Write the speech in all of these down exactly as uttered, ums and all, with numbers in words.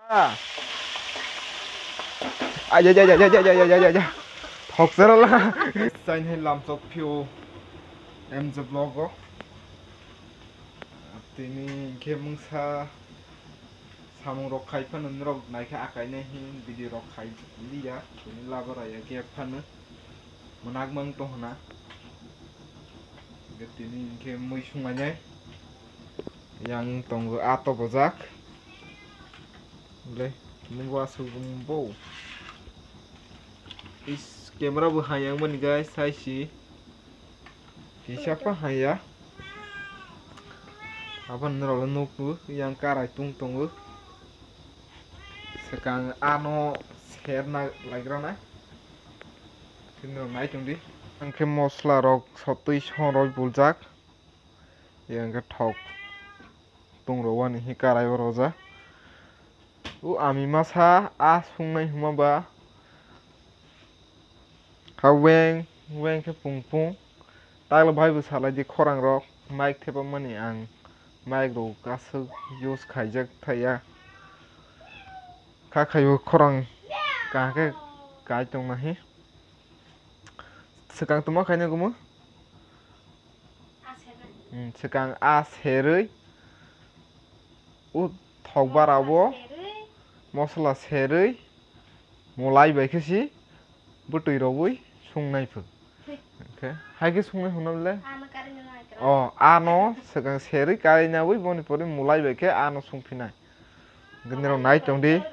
Aja, aja, aja. Thok serala. Sain hai lamsok phio M J vlog o. Tini khe mungsa samung rok khai phano norok naikha akai nai hin video rok khai liya. Tini labar aya gap phano. Mwnakmang tong hwna. Tini hinkhe mui sunglainai. Yang tongo a tobojak. Le, nungbo aswk bo. Is, camera bo hayang mani guys, sai si. Kisa pa haya. Aboni norok nukgo, yang karai tung tongo. Swkang ano serna laigrana. Khe norok nai tongdi. Ang khe mosla rok sotwi song rok buljak. Yang khe thok tung rok wani hi karai o roja. O ami masa a sungnai hwnma ba. Ha weng, weng khe pung pung. Takla bai bo salai di khorang rok, mic thepamani ang mic rok aswk use khaijak thaya. Kha khaio khorang kaham khe kai tongma hi. Swkang tongma khaina gumo? Hmm, swkang a serwi. O thok bara o mosla serwi, mulai bai khe si bwtwi rogwi sungnai pho. Hwnkhe hai khe sungnai hwnna le? O, ano swkang serwi karinawi boni pore mulai bai khe ano sungphinai. Hwnkhe nirok nai tongdi.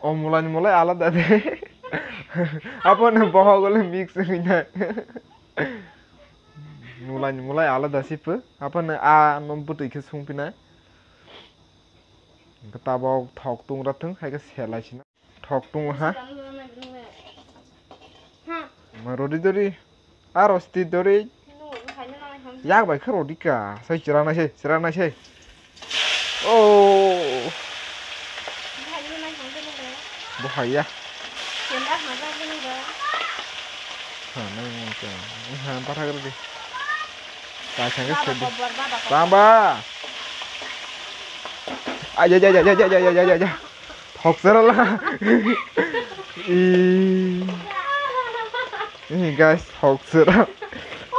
O mulai ni mulai alada de. Apono bohok le mix wngwi nai. Mulai ni mulai alada si pho. Apono a no bwtwi khe sungphinai. Hwnkhe tabok thok tungra thung, hai khe selai sina. Thok tung ha. Ma rodi dori. Aro sti dori. Yak bai khe rodi ka. Sai chwra nai sai, chwra nai sai. Oh. Bo hai ya. Ha, nang nang ka. Ha, patha kar di. Ka sang ke sedi. Tamba. Aja, aja, aja, aja, aja, aja, aja. Thok sera la. Ih. Ih, guys, thok sera.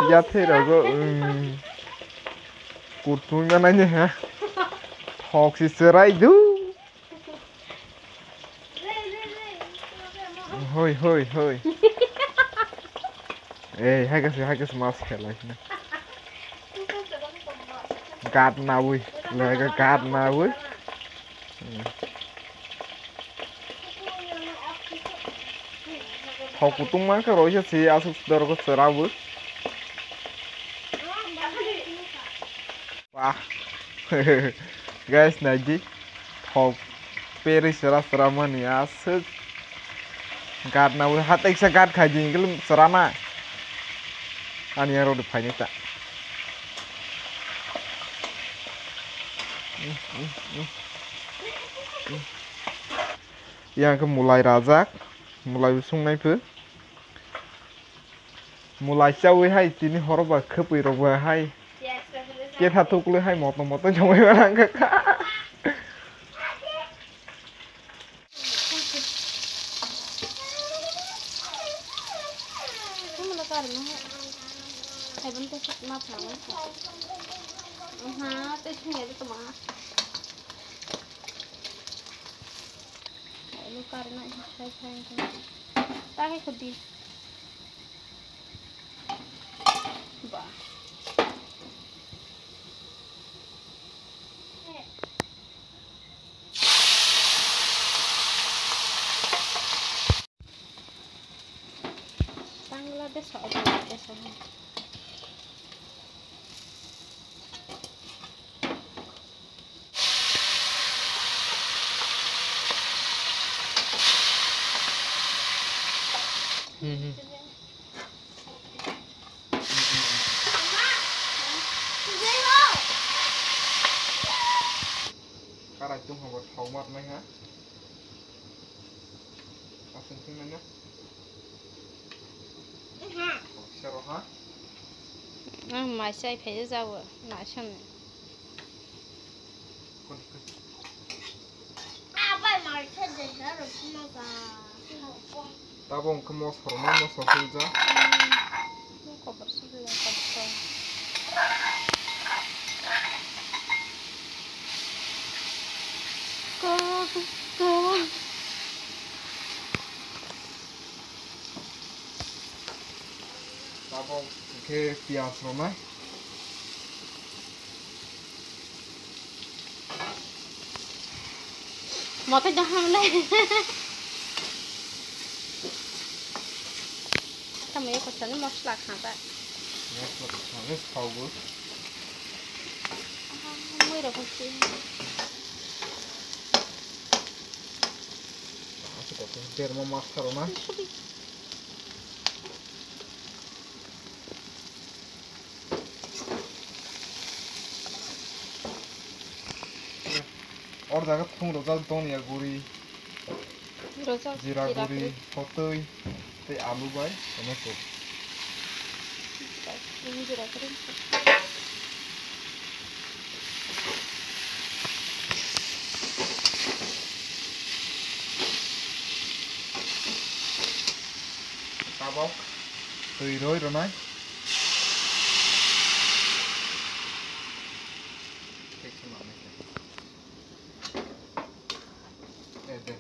Ya the rogo. Kutung na nai ha. Thok si serai du. Hoi, hoi, hoi. Ei, hai khe, hai khe mas khelai na. Gat nawi, lega gat nawi. Thok kutung man khe roisa si aswk dorok chwrabu. Wah. Guys, naidi. Thok peri sera sera mani aswk. Gat nawi hatai kisa gat khai di, engkel sera na. Ani aro de phaini ta. Yang ke mulai rajak, mulai usung nai pho. Mulai chawi hai tini horo ba khwpwi rok ba hai. Ketha tukle hai moto moto chongwi ba nang kha. Alo karena ini saya sayang kan. Tangi kudi. Ba. Bangladesh o, Bangladesh o. Hmm, hmm. Karai tong habo thok mar nai ha. Aswng thung nai na. Sero ha. Ang mai chai phai jago na sami. Khun, khun. Tabok hwnkhe moso rwmani moso hwnjak. Tabok hwnkhe piyaj rwnai. Mote daham le. Tamo ye kosani mosla khata. Mosla khata, saogo. Mui rok hosi. Asuk kosong berma mas kharo na. O jaga thum rwjak donya guri, jira guri, hotwi tei alu bai tomato. Tabok twi rwi rwnai. Eh, de.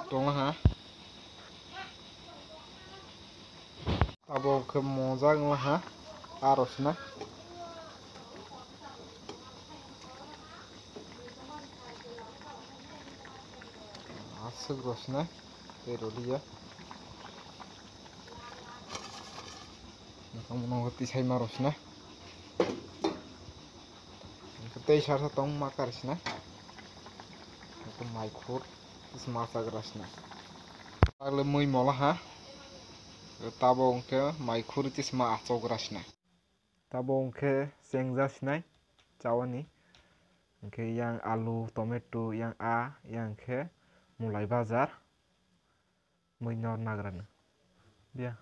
Tongla ha. Abo khe mojak wngla ha. Aro sina. Aswk rw sina. Tei rw liya. Nokha mono tisai ma rw sina. Tei sar sa tong ma kar sina. Mai khur tis ma chagra sina. Tagle mui mola ha. Tabo hwnkhe mai khur tis ma achogra sina. Tabo hwnkhe chengja sinai chawani. Hwnkhe yang alu, tomato, yang a, yang khe mulai bajar. Mui nor nagrani. Dia.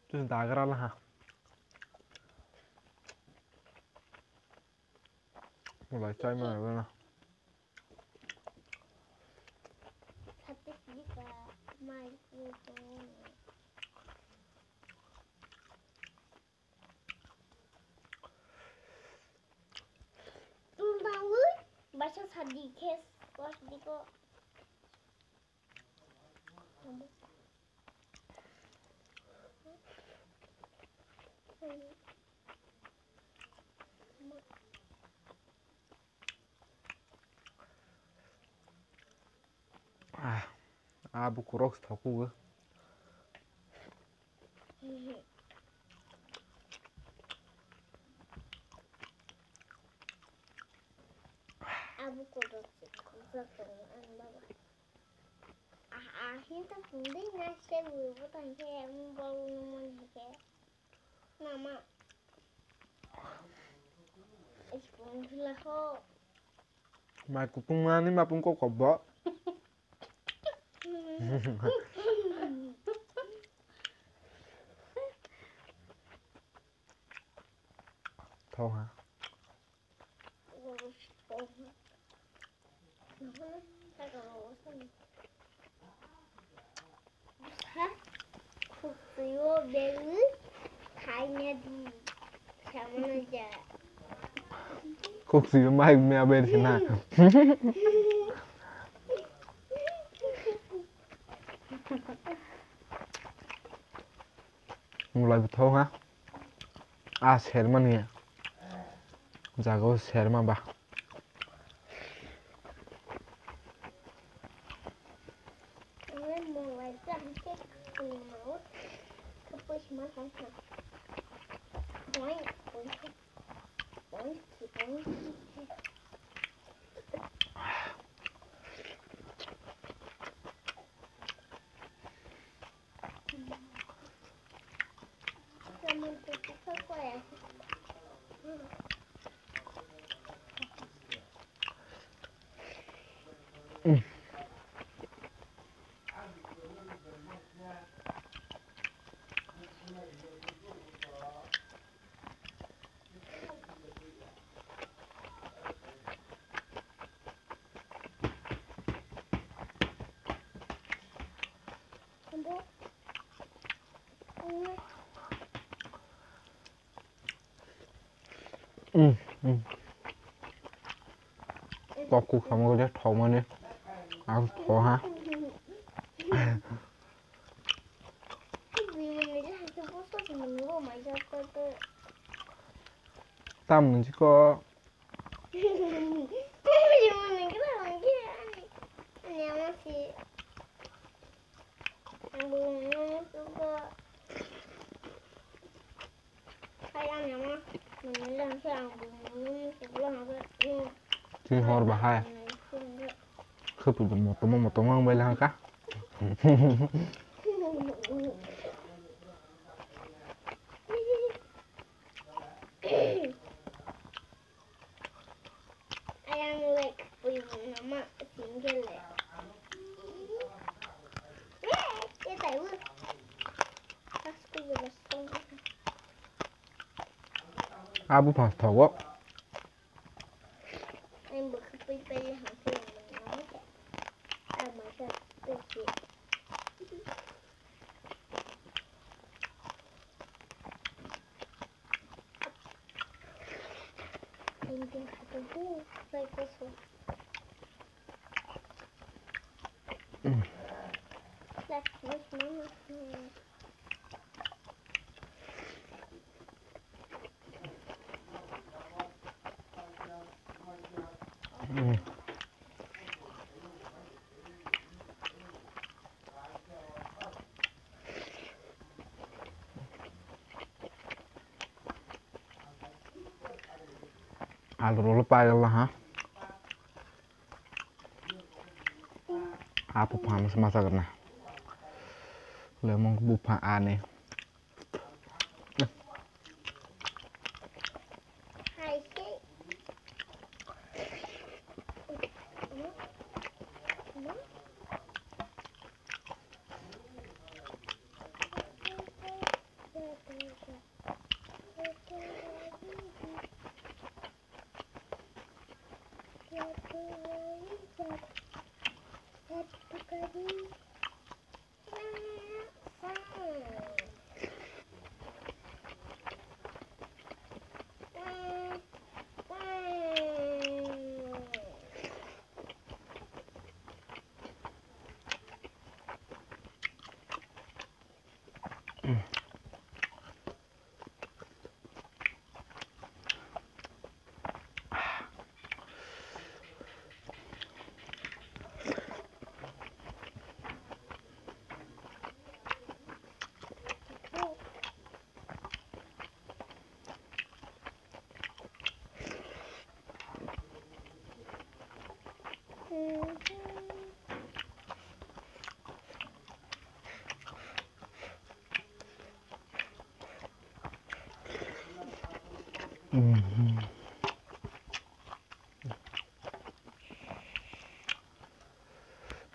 Tus dagra laha. Mulai chai mana bana. Tumbawi baisa sadi khe plastic o. Ah, ah, bukurok thokugo. Abu kodok se khokjak tongo ani baba. Ah, ah, hinta tongdwi na se buibo tangkhe, um, bau nungmani hake. Mama. Iskung sila ho. Mai kupung mani mapung kok kobo. Thong ha. Kok si mai me aber sina. Mulai bwthok ha. A sermani jaga o serma ba. Mm, mm. Kok kuk samo gede thok mani. Ang thok ha. Tam nung chiko. Twi hor bahai. Khwpui bo motomo motomo wng bai lang kha. Ayang like pui nama single le. Eh, eh, tahu. Pas pui jelas. Abu pas thago. Ayang buka pui pui hampir nama. Ah, masa pui. Alu rolo payal ha. Apo phan se masa karna. Lemon bu phan ani.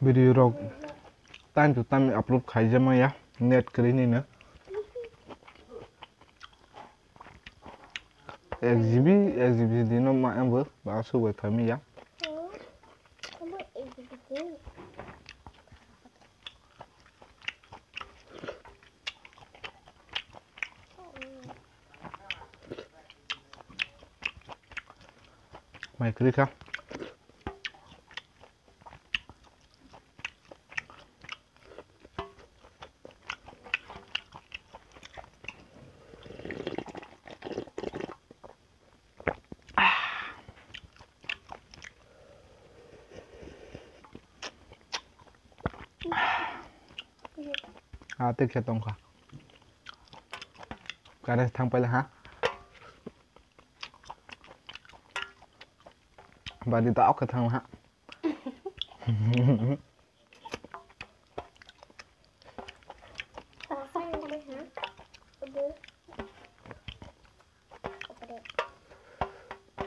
Video rok time to time upload khaijama ya, net kwrwi nini. Ek G B, ek G B dino ma embo ba subai khaimi ya. Mai kwrwi kha. Ah, tei khe tongkha. Current thang paila ha. Bari da ok thang ha.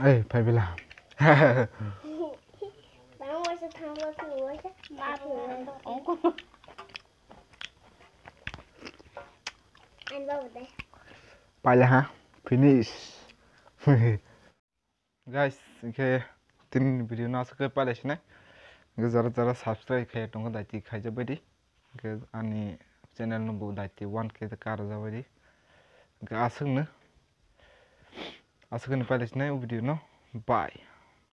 Ei, phai bila. Paila ha, finish. Guys, hingke tini video no aswk khe pailai sinai. Hingke jara jara subscribe khai tongo daiti khaijak baidi. Hingke ani channel no bo daiti one K ta karjak baidi. Hingke aswk no, aswk no pailai sinai o video no. Bye.